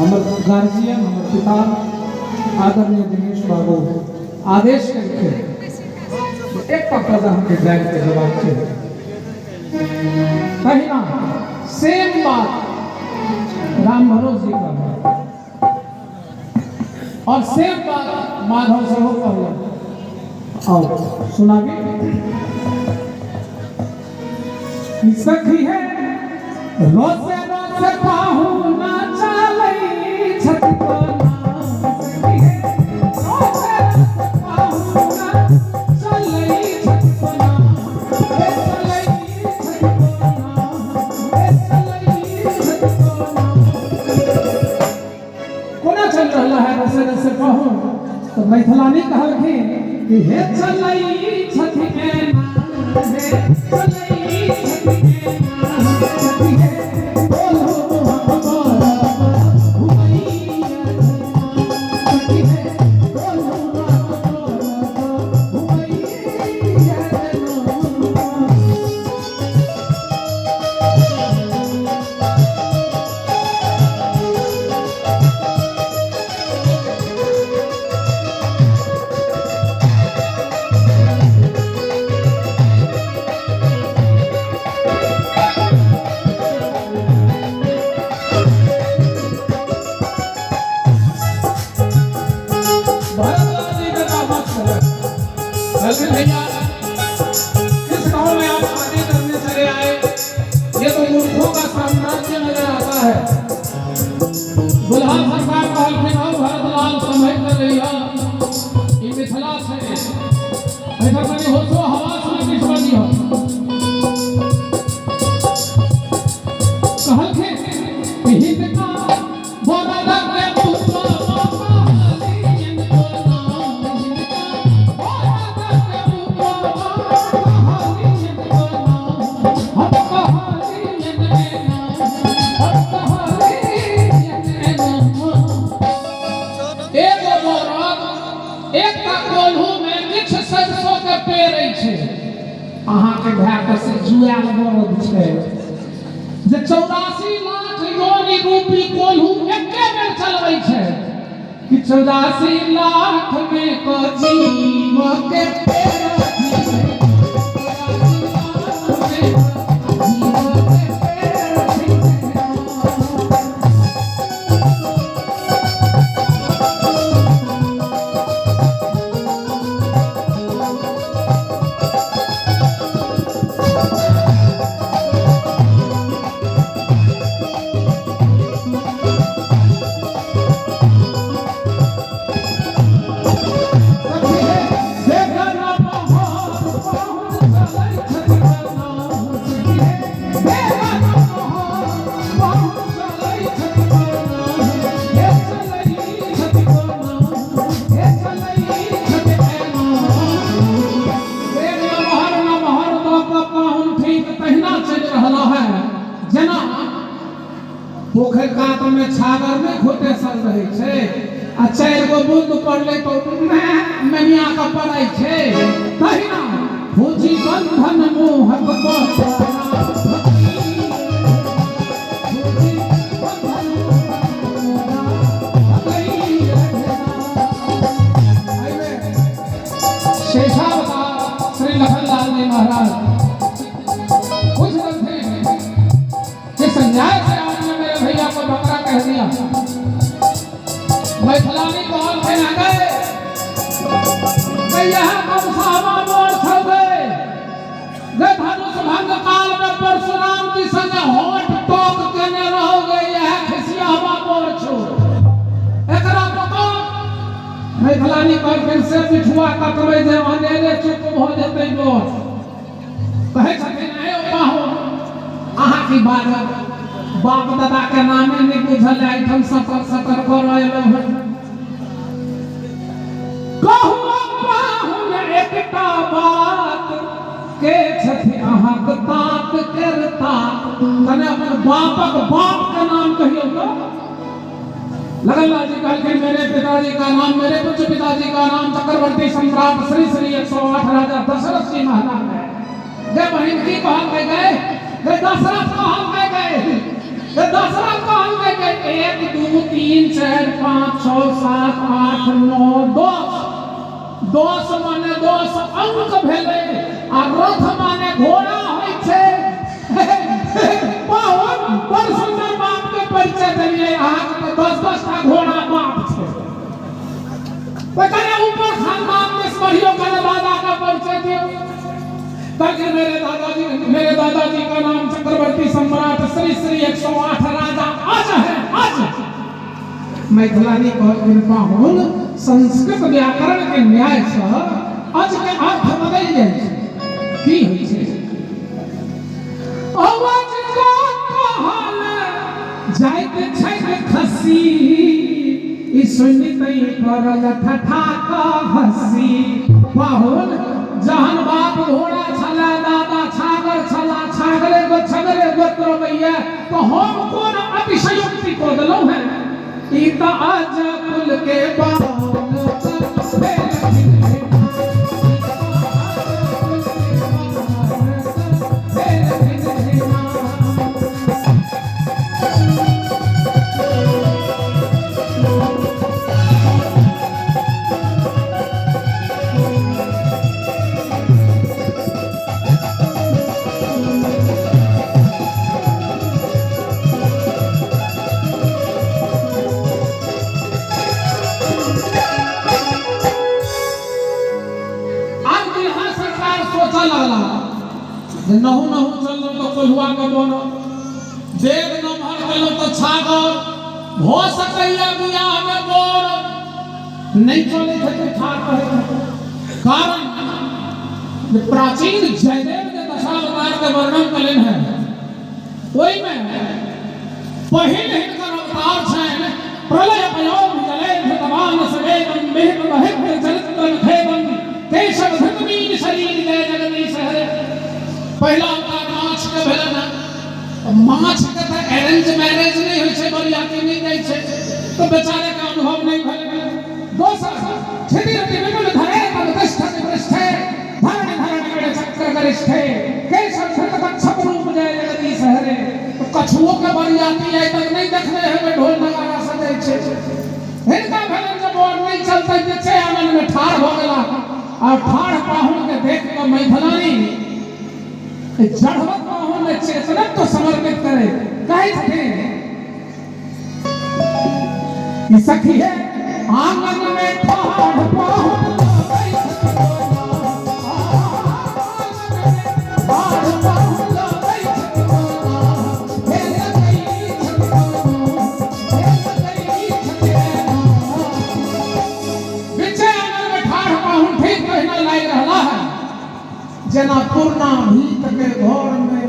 हमर गार्जियन, हमर पिता आदरणीय दिनेश बाबू आदेश केलखिन एकटा पद अहाँके गाबि कऽ जेबाक छै। तहिना सेम बात राम भरोस जी कहलनि और सेम बात माधव सेहो कहलनि। आओ सुनाबी। सखी है रोसे रोसे पाहु ना चलै छथि कोना, सखी है रोसे रोसे पाहु ना चलै छथि कोना, हे चलै छथि कोना, हे चलै छथि कोना। कोना चल रहला है रसे रसे पाहु? तो मैथिलानी कहलखिन कि हे चलै छथि एना, हे चलै छथि एना, सखी हे बोलू हम घुमैया, सखी हे बोलू हम घुमैया। भैया, किस गांव में आप शादी करने चले आए? ये तो मूर्खों का साम्राज्य नजर आता है। दुल्हा सरकार कहलखिन, हौ भरतलाल, सम्हरि कऽ रहिह, ई मिथिला छै, एहिठाम कनि होशो हवास मे किछु बजिह। कहलखिन कि हिनका बरदक के पुत्र कहलियन कोना, हिनका बरदक के पुत्र कहलियन कोना, हम कहलियन एना, हम कहलियन एना। एगो बरद एकटा कोल्हू में किछु सरसों के पेड़ छै, अहाँके भाय के से जुआल बरद छै जे 84 लाख योनि रूपी कोल्हू एके बेर चलबै छै कि 84 लाख में क जीव के पेड़ 84 लाख में क जीव के पेड़। जेना पोखरि कात में छागर नहि खोटेसल रहै छै आ 4 गो बूंद पड़लै तऽ मेनिया के पड़ै छै, तहिना फूजी बंधन मोहक शेषावतार श्री लखनलाल जी महाराज कुछ रखे जिस न्याय से आपने मेरे भैया को बकरा कह दिया, मैथिलानी कहल के ना गए यह कमसावा मोर छवे गे, धनुष भंग काल में परशुराम जी संगे होठ टोक केने रहोगे, यह खिसियावा मोर छो, एकरा पकड़। मैथिलानी कहलखिन से पिठुआ कटबै जे अनेरे चुप भऽ जेतै मोर। कहै छथिन, आयो पाहुन, अहाँ की बाजब, बाप दादा के नामे नहि बुझल है, एहिठाम सतर सतर करऽ एलहुँ हन। कहू पाहुन एकटा बात, के छथि अहाँक तात केर तात? कने अपन बापक बाप के नाम कहियौ तो। लगनलाल जी कहलखिन, मेरे पिताजी का नाम, मेरे पूज्य पिताजी का नाम चक्रवर्ती सम्राट श्री श्री 108 राजा दशरथ जी महाराज है। गए बहिन की कहल गए, गए गए दशरथ कहल गए गए। तऽ दशरथ कहलकै जे 1 2 3 4 5 6 7 8 9 10 10 माने 10 अंक भेलै आ रथ माने घोड़ा होइ छै। पाहुन बड़ सुंदर बाप के परिचय देलियै, अहाँके तऽ 10-10 टा घोड़ा बाप छै। तऽ कने ऊपर खानदान दिस बढ़ियौ, कने दादा का परिचय दियौ। कहलखिन मेरे दादाजी का नाम चक्रवर्ती सम्राट श्री श्री 108 राजा अज है, अज। मैथिलानी कहलखिन पाहुन संस्कृत व्याकरण के न्याय से अज के अर्थ बदलि जाइ छै। की होइ छै? अवज को कहल जाइत छैक खस्सी, ई सुनितै पड़ल ठठा कऽ हँसी। पाहुन जहन बाप घोड़ा छला, दादा छागर छला, छागरे गो छगरे गोत्र अबैया, तऽ हम कोन अतिशयोक्ति कऽ देलहुँ हेँ? ई तऽ अज कुल के बाल आब बिहार सरकार सोचऽ लगला जे नहु नहु चललहुँ तऽ कोल्हुआ के बनल, डेग नमहर केलहुँ तऽ छागर, भऽ सकैया बियाहमे बर नहि चलैत हेतै, ठाढ़ रहैत हेतै। कारण जे प्राचीन जयदेव जे दशावतार के वर्णन कयलनि हेँ ओहिमे पहिल हिनकर अवतार छनि प्रलय पयोध जलेध तमानस वेदम विहित महित चरित्र खेदम केशव धृतमीन शरीर जय जगदीश हरे। पहिला अवतार माछ के भेलनि हेँ। माछ के तऽ अरेंज मैरेज नहि होइ छै, बरियाती नहि जाइ छै, तऽ बेचारे के अनुभव नहि भेलै। दोसर क्षितिरति विपुल धरे तब तिष्ठति पृष्ठे धरण धरण गण चक्र गरिष्ठे केशव धृत कच्छप रूप जय जगदीश हरे। तऽ कछुओ के बरियाती आइ तक नहि देखने हेबै, ढोल नगाड़ा सजै छै। हिनका भेलनि जे बर नहि चलतै, जे छै आंगन मे ठाढ़ भऽ गेला आ ठाढ़ पाहुन के देख कऽ मैथिलानी जड़वत पाहुन मे चेतनत्व समर्पित करे कहै छथिन कि सखी है आंगन में ठाढ़ पाहुन लगै छथि ठाढ़ पाहुन लगै छथि हे लगै छथि हे लगै छथि। बीचे आंगन में ठाढ़ पाहुन ठीक तहिना लागि रहला है जेना पुरना भीत के घर में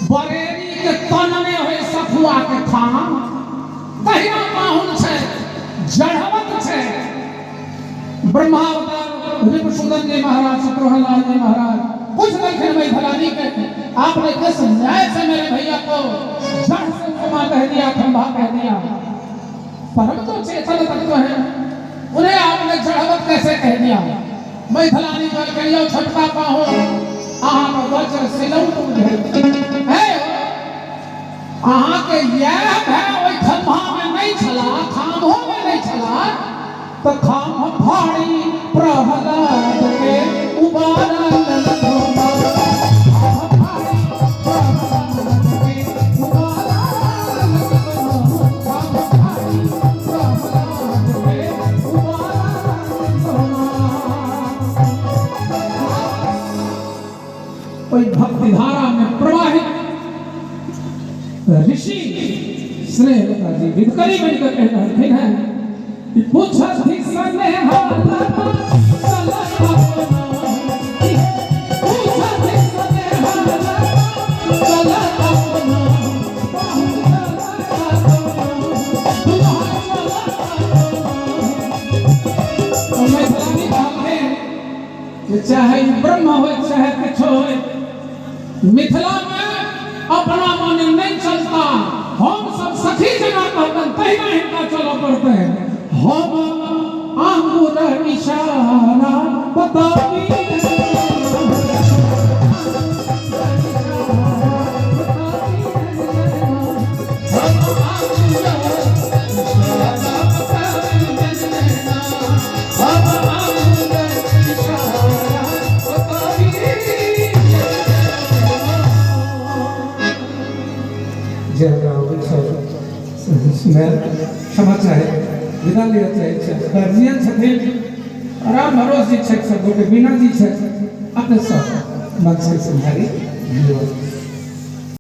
बरेली के तनने होय सखुआ के थान, तहिना पाहुन छै, जड़वत छै। ब्रह्मावतार रिपुसूदन जी महाराज, शत्रुघ्न लाल जी महाराज पूछ देलखिन मैथिलानी के, आपने किस न्याय से मेरे भैया को जड़ से उपमा कह दिया, खंभा कह दिया? परम तो चेतन तत्व है, उन्हें आपने जड़वत कैसे कह दिया? मैथिलानी कहलखिन यौ छोटका पाहुन, अहाँ के वज्र सिलौट बुझै है, अहाँ के इएह भय ओहि खम्भा में नहीं छला, खाम्भो में नहीं छला, तऽ खाम्भ फाड़ी प्रहलाद के उबारल ओहि भक्तिधारा में प्रवाहित ऋषि स्नेहलता जी विधकरी बनकर कह रहलखिन हैं कि पूछथि स्नेह चाहे ब्रह्म हो चाहे किछो हो, मिथिला में अपना मन नहीं चलता, हम सब सखी जना कहतन तहिना हिनका चलऽ पड़तै। हम आंगुर इशारा बताबी जे हमरा अबै छल सुनायल। क्षमा चाहे विदा लिअ चाहै छी। गार्जियन छथिन राम भरोस जी छथि, सब गोटे मीना जी छथि, अपने सब मंच के सम्हारी लिअ।